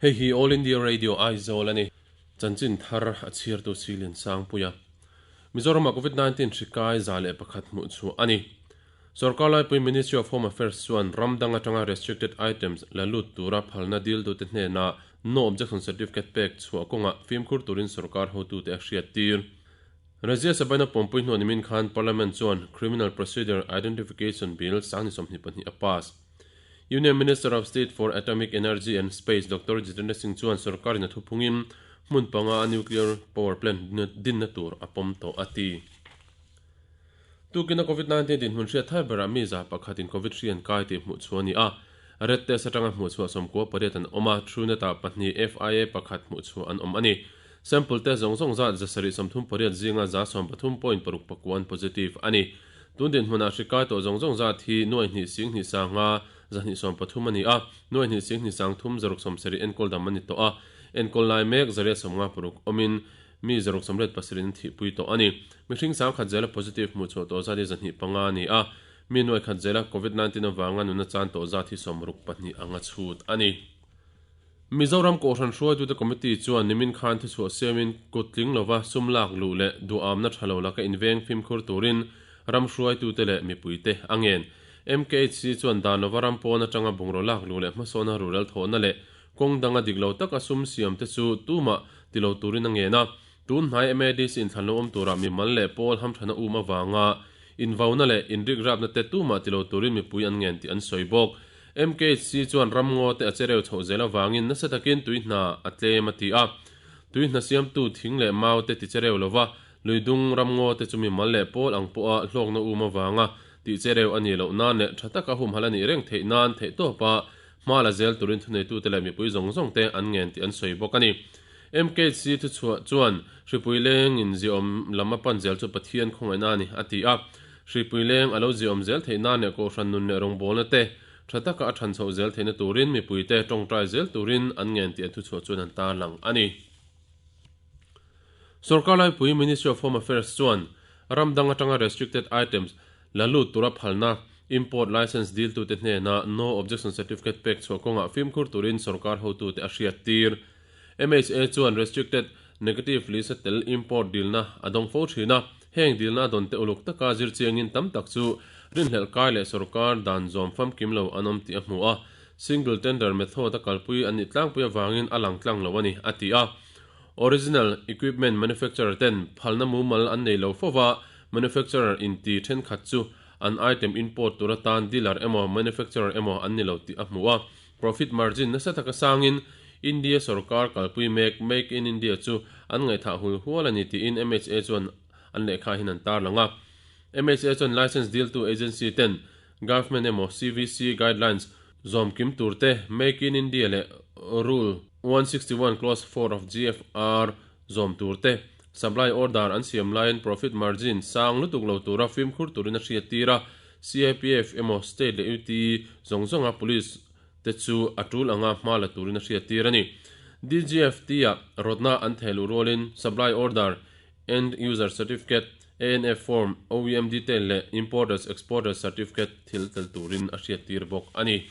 Hei hi All India Radio Aizawl a ni. Chanchin thar a chhiartu Silin Sangpuia. Mizoramah Covid 19 hri kai 101 hmuh chhuah a ni. Sorkar laipui Ministry of Home Affairs chuan ram dang atanga restricted items la lut tura phalna diltute hnenah No Objection Certificate pek chhuah kawngah fimkhur turin sorkar hotute a hriattir. Razia Sabaina pawmpui hnuah nimin khan Parliament chuan Criminal Procedure Identification Bill 2022 a pass. Union Minister of State for Atomic Energy and Space Doctor Jitendra Singh chuan sorkarin a thuphungin hmun panga a nuclear power plant dinna tur a pawm tawh a ti. Tukina Covid 19 dinhmun hriat thar berah mi 101 in Covid hri an kai tih hmuh chhuah a ni a. Red test atanga hmuh chhuah 98 an awm a, Truenat-ah pahnih, FIA pakhat hmuh chhuah an awm a ni. Sample test zawng zawng zat 738 zinga 130.69 an positive a ni. Tun dinhmunah hri kai tawh zawng zawng zat hi nuai hnih sing hnih sanga 230 a ni a, nuai hnih sing hnih sang thum zaruk sawmsarih enkawl dam a ni tawh a, enkawl lai mek 156 awmin mi 687 an thihpui tawh a ni. Mihring 10,000 zela positive hmuh chhuah tawh zat hi 205 a ni a, mi nuai khat zela Covid 19 avanga nuna chan tawh zat hi 62 anga chhut a ni. Mizoram Kohhran hruaitute Committee chuan nimin khan thuchhuah siamin kut tling lova sum lak luh leh duhamna tha lo laka inveng fimkhur turin ram hruaitute leh mipuite a ngen. MKHC chuan dan lova ram pawn atanga bungraw lak luh leh hmasawna rural thawhna leh kawng danga dik lo taka sum siamte chu tumah ti lo turin a ngen a. Tun hnai MADC inthlan lo awm turah mimal leh pawl hamthana um avanga invauna leh inrikrapna te tumah ti lo turin mipui an ngen tih an sawi bawk. MKHC chuan ramngaw te a chereu chhoh zel avangin nasa takin tui hna a tlem a ti a. Tui hna siamtu thing leh mau te ti chereu lova, luidung ramngaw te chu mimal leh pawl ang pawha hlawkna um avanga tih chereu a nih loh nan leh tha taka humhalh a nih reng theih nan theihtawpa hma la zel turin thuneitute leh mipui zawng zawng te an ngen tih an sawi bawk a ni. MKHC thuchhuah chuan hripui leng in ziaawm lam a pan zel chu Pathian khawngaihna a ni a ti a. Hripui leng a lo ziaawm zel theih nan leh Kohhran nun leh rawngbawlna te tha taka a than chhoh zel theihna turin mipuite tawngtai zel turin an ngen tih an thuchhuah chuan an tarlang a ni. Sorkar laipui Ministry of Home Affairs chuan ram dang atanga restricted items la lut tura phalna import licence diltute hnena no objection certificate pek chhuah kawngah fimkhur turin sorkar hotute a hriattir. MHA chuan restricted negative list a tel import dilna a dawng fo thin a, heng dilna a dawn te uluk taka zir chiangin tam tak chu rinhlelh kai leh sorkar dan zawm famkim lo an awm tih a hmu a, single tender method a kalpui an nih tlangpui avangin a lang tlang lo a ni, a ti a. Original equipment manufacturer ten phalna mumal an nei lo fova, manufacturer inti thenkhat chu an item import tur atan dealer emaw manufacturer emaw an ni lo tih a hmu a. Profit margin nasa taka sangin India sorkar kalpui mek Make in India chu an ngaihthah hul hual a ni tiin MHA chuan an lehkha hian an tarlang a. MHA chuan licence diltu agency ten Government emaw CVC guidelines zawm kim tur te, Make in India leh Rule 161 clause 4 of GFR zawm tur te, supply order an siam laiin profit margin sang lutuk lo tura fimkhur turin a hriattir a. CAPF emaw State leh UT zawng zawnga Police te chu a tul anga hma la turin a hriattir a ni. DGFT-ah rawtna an theh luh rualin Supply Order, End User Certificate, ANF Form, OEM Detail leh Importers Exporters Certificate thil tel turin a hriattir bawk a ni.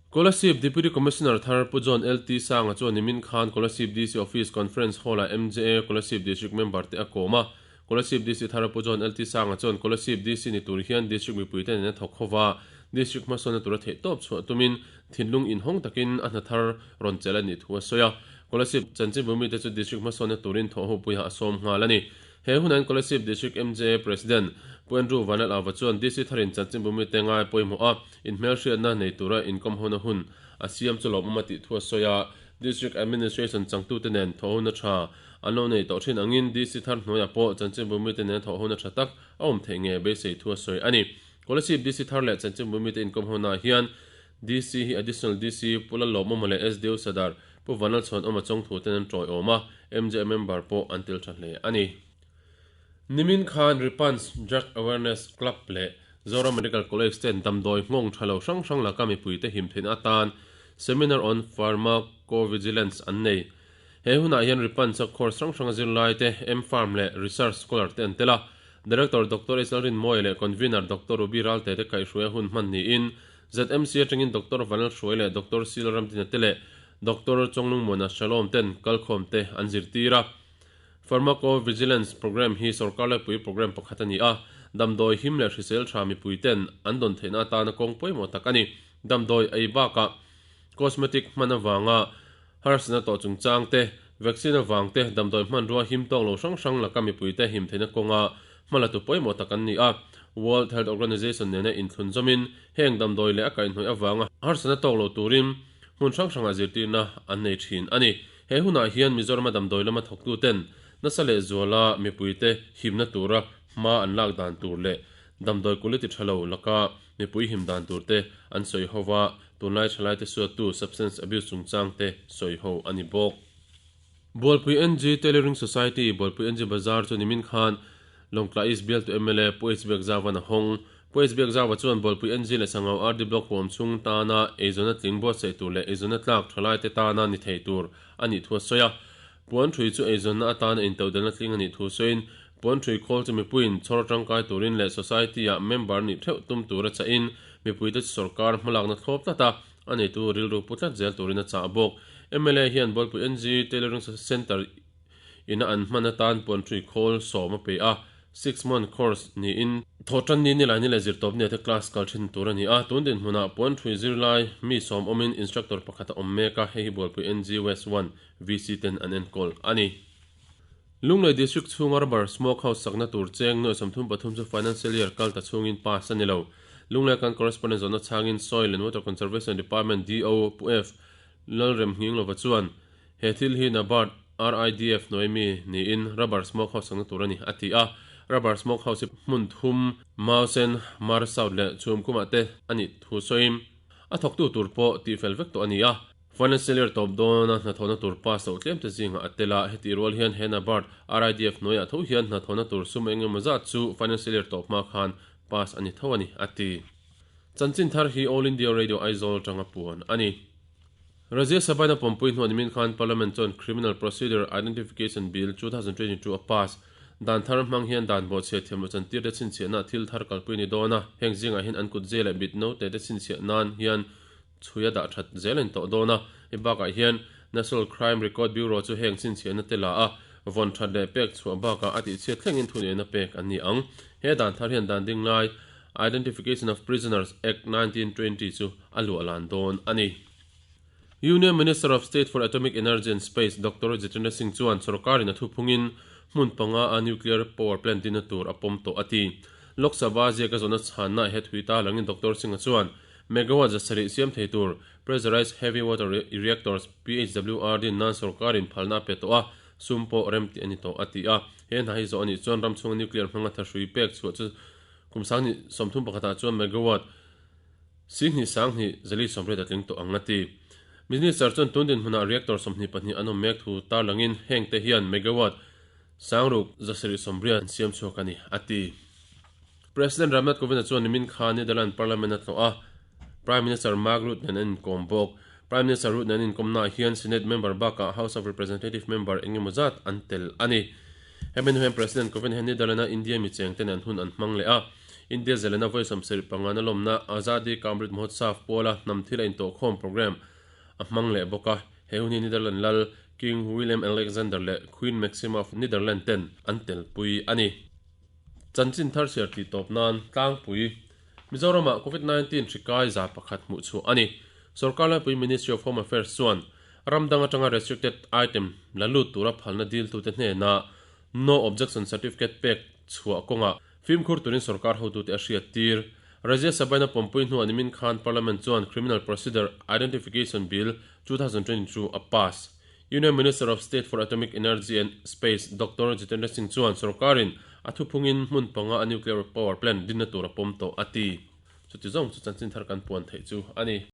Kolasib Deputy Commissioner thar Pu John LT Sanga chuan nimin khan Kolasib DC Office Conference Hall-ah MJA Kolasib District member te a kawm a. Kolasib DC thar Pu John LT Sanga chuan Kolasib DC ni tur hian District mipuite nen a thawk ho va, District hmasawnna tura theihtawp chhuah tumin thinlung inhawng takin a hna thar rawn chelh a nih thu a sawi a. Kolasib chanchinbu mite chu District hmasawnna turin thawhhopuiah a sawm nghal a ni. He hunain Kolasib District MJA President Pu Andrew Vanlal Ava chuan DC tharin chanchinbu mite ngai pawimawh a, inhmelhriatna nei tura inkawmhona hun a siam chu lawmawm a tih thu a sawi a. District Administration changtute nen thawhhona tha an lo nei tawh thin angin DC thar hnuaiah pawh chanchinbu mite nen thawhhona tha tak a awm theih nge beisei thu a sawi a ni. Kolasib DC thar leh chanchinbu mite inkawmhona hian DC hi Additional DC Pu Lalawmawma leh SDO Sadar Pu Vanlalchhuanawma chawngthu ten an tawiawm a, MJA member pawh an tel tha hle a ni. Nimin khan Ripans Drug Awareness Club leh Zoram Medical College ten damdawi nghawng tha lo hrang hrang laka mipuite him theihna atan Seminar on Pharmacovigilance an nei. He hunah hian Ripans-a course hrang hranga zirlaite, M-Pharm leh Research Scholar te an tel a. Director Doctor H Lalrinmawia leh Convener Doctor Ruby Ralte te kaihhruai a hun hman niin. ZMC atangin Doctor Vanlalhruai leh Doctor Sila Ramdina te leh Doctor Chawnglungmuana Shalom ten kalkhawm te an zirtir a. Pharmacovigilance Programme hi sorkar laipui programme pakhat a ni a, damdawi him leh hrisel tha mipui ten an dawn theihna atana kawng pawimawh tak a ni. Damdawi ei bakah cosmetic hman avanga harsatna tawh chungchang te, vaccine avang te, damdawi hmanrua him tawk lo hrang hrang laka mipuite him theihna kawnga hmalatu pawimawh tak an ni a. World Health Organization nena inthlun zawmin heng damdawi leh a kaihhnawih avanga harsatna tawk lo turin hmun hrang hrangah zirtirna an nei thin a ni. He hunah hian Mizorama damdawi lama thawktuten nasa leh zuala mipuite himna tura hma an lak dan tur leh damdawi quality tha lo laka mipui him dan tur te an sawi ho va, tunlai thalaite suattu substance abuse chungchang te sawi ho a ni bawk. Bualpui NG Tailoring Society, Bualpui NG Bazar chu nimin khan Lawngtlai East bialtu mla Pu HB Zavan a hawng. Pu HB Zava chuan Bualpui NG leh Sangau RD Block huam chhung tana eizawnna tling buatsaih tur leh eizawnna tlak thalaite tana ni thei tur a nih thu a sawi a. Puan ṭhui chu eizawnna atana intodelna tling a nih thu sawiin, puan ṭhui khawl chu mipuiin chhawr tangkai turin leh society-ah member nih theuh tum tura chahin mipuite chu sorkar hmalakna thlawp tlat a, a neitu rilru pu tlat zel turin a chah bawk. Mla hian Bualpui NG Tailoring Centre ina an hman atan puan ṭhui khawl sawm a pe a, Six month course niin thawhṭan ni nilai ni leh zirtawp nia te class kal ṭhin tur a ni a, tun dinhmunah puan ṭhui zirlai mi sawm awmin instructor pakhat a awm mek a, hei hi Bualpui NG West One VC ten an enkawl a ni. Lunglei District chhunga rubber smoke house sakna tur cheng nuai 33 chu financial year kal ta chhungin pass a ni lo. Lunglei kan correspondent zawhna chhangin Soil and Water Conservation Department DO Pu F Lalremnghinglova chuan he thil hi NABARD RIDF hnuai mi niin rubber smoke house sakna tur a ni a ti a. Rubber smoke house hi hmun thum Mausen, Mar South leh Chhumkhumah te a nih thu sawiin a thawktu tur pawh tihfel vek tawh a ni a. Financial year tawp dawna hnathawhna tur pass loh tlem te zingah a tel a, heti rual hian he NABARD RIDF hnuaiah tho hian hnathawhna tur sum eng emaw zat chu financial year tawp hma khan pass a ni tho a ni, a ti. Chanchin thar hi All India Radio Aizawl atanga puan a ni. Rajya Sabha-in a pawmpui hnuah nimin khan Parliament chuan Criminal Procedure Identification Bill 2022 a pass. Dan thar hmang hian dan bawhchhiah thiam loh chantir te chhinchhiahna thil thar kalpui a ni dawn a, heng zingah hian an kut zia leh mit note te chhinchhiah nan hian chhui a dah that zel a ni tawh dawn a. Hei bakah hian National Crime Record Bureau chu heng chhinchhiahna te la a, vawn that leh pek chhuah bakah a tihchhiat thlengin thuneihna pek an ni ang. He dan thar hian dan ding lai Identification of Prisoners Act 1920 chu a luah lan dawn a ni. Union Minister of State for Atomic Energy and Space Doctor Jitendra Singh chuan sorkarin a thuphungin hmun panga a nuclear power plant dinna tur a pawm tawh a ti. Lok Sabha ziaka zawhna chhanna he thui ta langin Doctor Singh-a chuan megawatt 700 siam thei tur Pressurized Heavy Water Reactors, PHWR, din nan sorkarin phalna a pe tawh a, sum pawh rem tih a ni tawh a ti a. He hna hi zawh a nih chuan ram chhunga nuclear hmanga thahrui pek chhuah chu Kum 2031 ah chuan megawatt 2,2,480 a tling tawh ang a ti. Minister chuan tun dinhmunah reactor 22 an awm mek thu tarlangin hengte hian megawatt 6,780 an siam chhuak a ni, a ti. President Ramnath Kovind-a chuan nimin khan Netherlands Parliament a tlawh a, Prime Minister Mark Rutte nen an inkawm bawk. Prime Minister Rutte nen an inkawmnaah hian Senate member bakah House of Representative member eng emaw zat an tel a ni. Hemi hnu hian President Kovind hian Netherlands-a India mi chengte nen hun an hmang leh a. India zalena vawi 75 na lawmna Azadi Ka Amrit Mahotsav puala hnam thil a intawhkhawm programme a hmang leh bawk a. He hun hi Netherlands lal King Willem Alexander leh Queen Maxima of Netherlands ten an telpui a ni. Chanchin thar chhiar tih tawp nan tlangpui Mizoramah Covid 19 hri kai 101 hmuh chhuah a ni. Sorkar laipui Ministry of Home Affairs chuan ram dang atanga restricted item la lut tura phalna diltute hnenah No Objection Certificate pek chhuah kawngah fimkhur turin sorkar hotute a hriat tir. Rajya Sabha-in a pawmpui hnuah nimin khan Parliament chuan Criminal Procedure Identification Bill 2022 a pass. Union Minister of State for Atomic Energy and Space Doctor Jitendra Singh chuan sorkarin a thuphungin hmun panga a nuclear power plant dinna tur a pawm tawh a ti. Chuti zawng chu chanchin thar kan puan theih chu a ni.